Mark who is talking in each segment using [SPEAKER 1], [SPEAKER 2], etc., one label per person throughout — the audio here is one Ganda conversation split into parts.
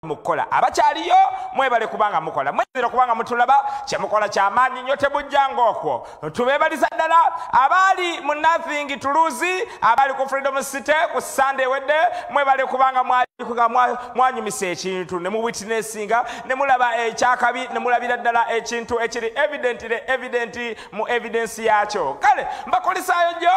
[SPEAKER 1] Mukola abakyaliyo mwebale kubanga mukola mwezira kubanga mutulaba kyemukola kyamaanyi nnyo tebujjanga okwo. Tubeebaliza ddala abaali mu Nothing to Lose, abaali ku Freedom City ku Sunday wedde, mwebale kubanga mwanyumisa ekintu ne muwitnessinga ne mulaba ekyakabi ne mulabira ddala ekintu ekiri evidently evident mu evidence yakyo. Kale mbakulisaayo nnyo,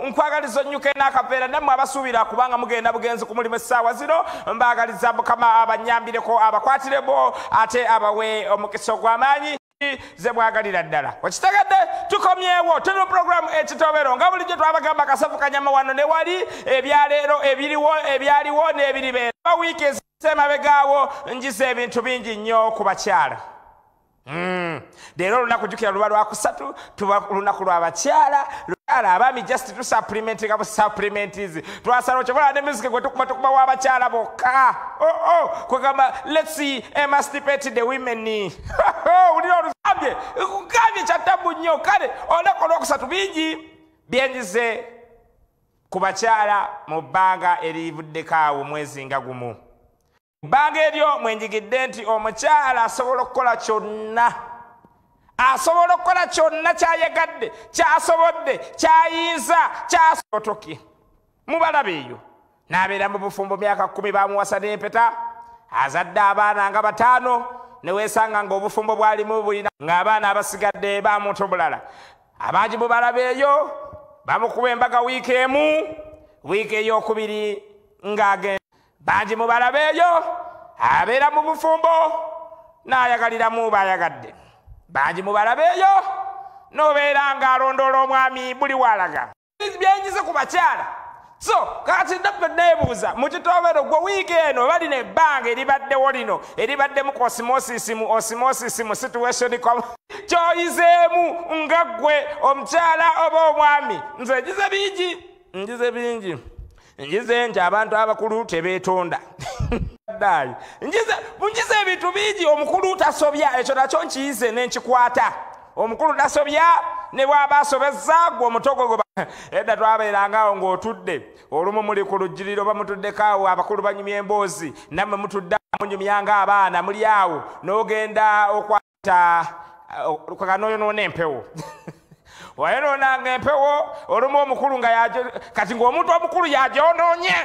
[SPEAKER 1] nkwagaliza onnyuke n'akaveera nammwe abasuubira kubanga mugenda bugenzi ku mulimu essaawa zino. Mbaagaliza Mukama abanyambireko, abakwatirebo ate abawe omukisa ogw'amaanyi ze mwagalira ddala. Okitegedde? Tukomyewo, tuli mu puroguramu Ekitobero nga bulijjo twabagamba kasavu kanyama wano ne wali, ebyaleero ebiriwo, ebyaliwo n'ebiribeera. Wiiki ez'emabegaawo njize ebintu bingi nnyo ku bakyala. Leero olunaku jjukira luba lwakusatu, tuba lunaku lw'abakyala. Abaami just tu supplementinga bu supplements. Twasala okyobola ne music gwe tukuba tukuba w'abakyala bokka. Oh, kwegamba let's see emancipate the women. Wulira olugambye, nkugambye kya ttabbu nnyo. Kale olunaku olwokusatu bingi byenjize ku bakyala mu bbanga erivuddeko awo mwezi nga gumu. Bbanga eryo mwenjigidde nti omukyala asobola okukola kyonna, asobola okukola kyonna kyayagadde, kyasobodde, kyayinza, kyasotoki. Mubalaba eyo n'abeera mu bufumbo myaka 10, bamuwasa n'empeta, azadde abaana nga 5, ne weesanga ng'obufumbo bwalimu bulina ng'abaana abasigadde ba muntu bulala. Abangi mubalaba eyo bamukuba embaga wiiki emu, wiiki ey'okubiri ng'agenda. Bangi mubalaba eyo abeera mu bufumbo n'ayagaliramu b'ayagadde. Bangi mubalaba eyo n'obeera ng'alondoola omwami buli w'alaga. Byenjize ku bakyala. So kakati naffe neebuuza mu kitobero gwe wiiki eno balina ebbanga eribaddewo lino eribaddemu ku osmosis mu osmosis mu situation kyoyizeemu nga ggwe omukyala oba omwami. Nze njize bingi, njize bingi. Njize nti abantu abakulu tebeetonda. Njize ebintu bingi. Omukulu tasobya, ekyo nakyo nkiyize ne nkikwata. Omukulu tasobya ne bw'aba asobezza gwe omutogo gwe. Edda twabeeranga awo ng'otudde, olumu muli ku lujjiriro oba mutuddeko awo, abakulu banyumya emboozi, nammwe mutudde munyumya ng'abaana muli awo, n'ogenda okwata n'oyonoona empewo. Wayonoonanga empewo olumu omukulu nga kati ng'omuntu omukulu yagyonoonye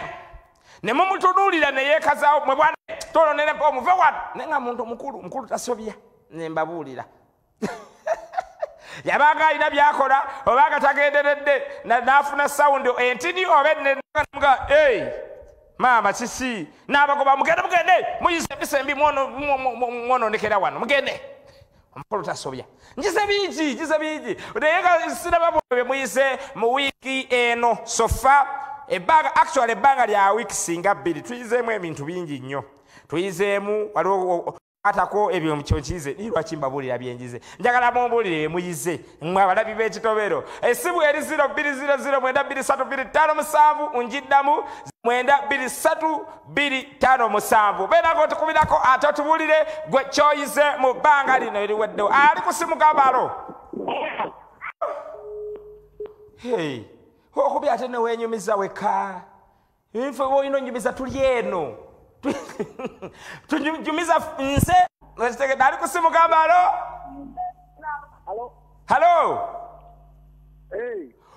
[SPEAKER 1] ne mumutunuulira ne yeekazaawo, mwe bwana tonoonera empewo muve wano. Naye nga muntu omukulu, mukulu tasobya, ne mbabuulira. Yabanga alina by'akola obanga tagenderedde n'afuna sawundi entini oba ennene nga maama kiki, n'abagoba mugende mugende muyise empisa embi mwonoonekera wano mugende. Omukulu tasobya. Njize bingi, njize bingi. Naye nga siraba bwe muyise mu wiiki eno sofa ebbanga, actually ebbanga lya wiiki singa 2 tuyizeemu ebintu bingi nnyo. Tuyizeemu waliwo atako ebyo kyokize ni lwaki mbabuulira byenjize. Njagala mumbuulire bye muyize mmwe abalabi b'ekitobero. Essimu eri 0200 923 257, njiddamu 923 257. Beerako otukubirako ate otubuulire gwe kyoyize mu bbanga lino eriweddewo. Ali ku simu gamba alo. Hey, okubye ate ne weenyumiza wekka. Nfe olina onyumiza tuli eno. Tunyumiza nze. Ali ku simu gamba alo. Halo.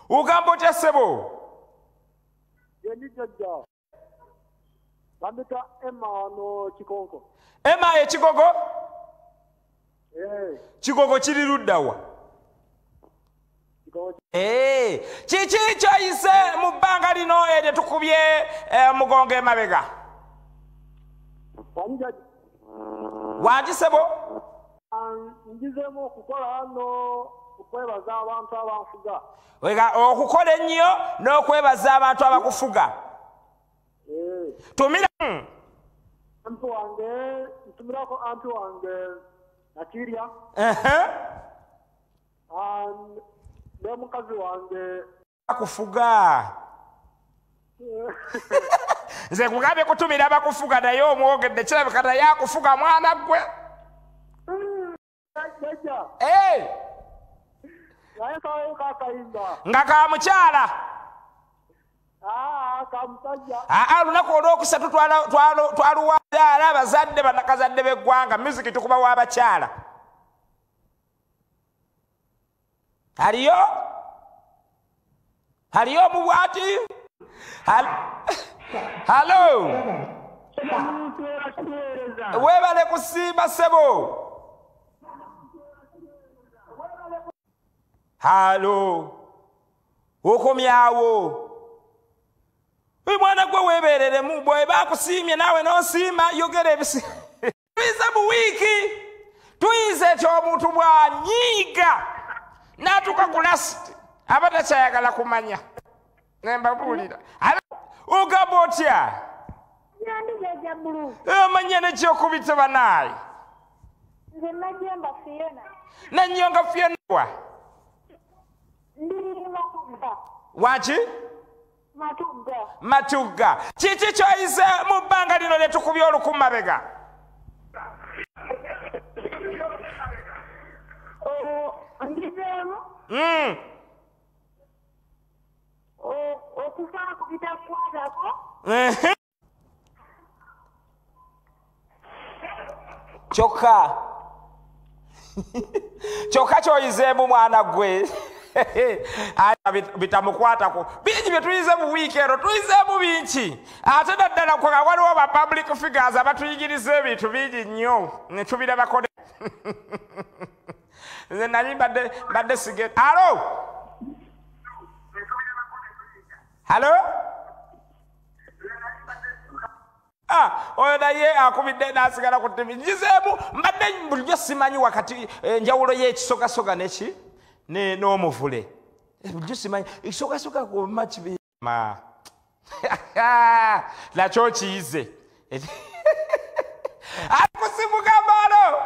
[SPEAKER 1] Ugamba otya ssebo?
[SPEAKER 2] Bambita Emma wano Kigongo.
[SPEAKER 1] Emma e Kigogo? Kigogo kiri ludda wa? Kiki kyoyise mu bbanga lino eryo tukubye mugongo emabega? Wangi ssebo?
[SPEAKER 2] Njizeemu okukola n'okwebaza abantu abanfuga.
[SPEAKER 1] Okukola ennyo n'okwebaza abantu abakufuga. Tumira
[SPEAKER 2] anti wange, ntumirako anti wange Nakirya. Ne mukazi wange
[SPEAKER 1] akufuga. Nze nkugambye kutumira abakufuga naye omwogedde kirabika naye akufuga mwana ggwe. Nga ka mukyala. Aa, olunaku olwokusatu twaluwaala abazadde bannakazadde b'eggwanga. Music tukuba w'abakyala. Aliyo aliyo omubwati. Halo, weebale kusiima ssebo. Halo, okomyawo mwana gwe, weebereremu. Bwe bakusiimye naawe n'osiima, yogera ebisi. Tuyize mu wiiki, tuyize eti omuntu bw'anyiiga n'atuuka ku last aba takyayagala kumanya. Nembabuulira, ogamba otya? Omanya nekyokubita banaayi.
[SPEAKER 3] Nze Najjemba Fiona.
[SPEAKER 1] Nanyonga Fiona wa?
[SPEAKER 3] Ndi Matugga.
[SPEAKER 1] Waki?
[SPEAKER 3] Matugga.
[SPEAKER 1] Matugga. Kiki kyoyize mu bbanga lino lyetukubye oluku mabega?
[SPEAKER 3] Njizeemu okufa ku bitakukwatako.
[SPEAKER 1] Kyokka kyokka kyoyizeemu mwana gwe bitamukwatako. Bingi bye tuyize mu wiiki eno, tuyizeemu bingi, ate naddala kwega waliwo ba public figures abatuyigiriza ebintu bingi nnyo ne tubirabako. Nze nali mbadde sige. Alo, halo. Ah, oyo naye akubidde n'asigala ku ttivi. Njizeemu, mbadde bulijjo simanyi wakati enjawulo y'ekisogasoga neki n'omuvule. Bulijjo simanyi ekisogasoga goma kibima nakyo kiyize. Akusimuka maalo.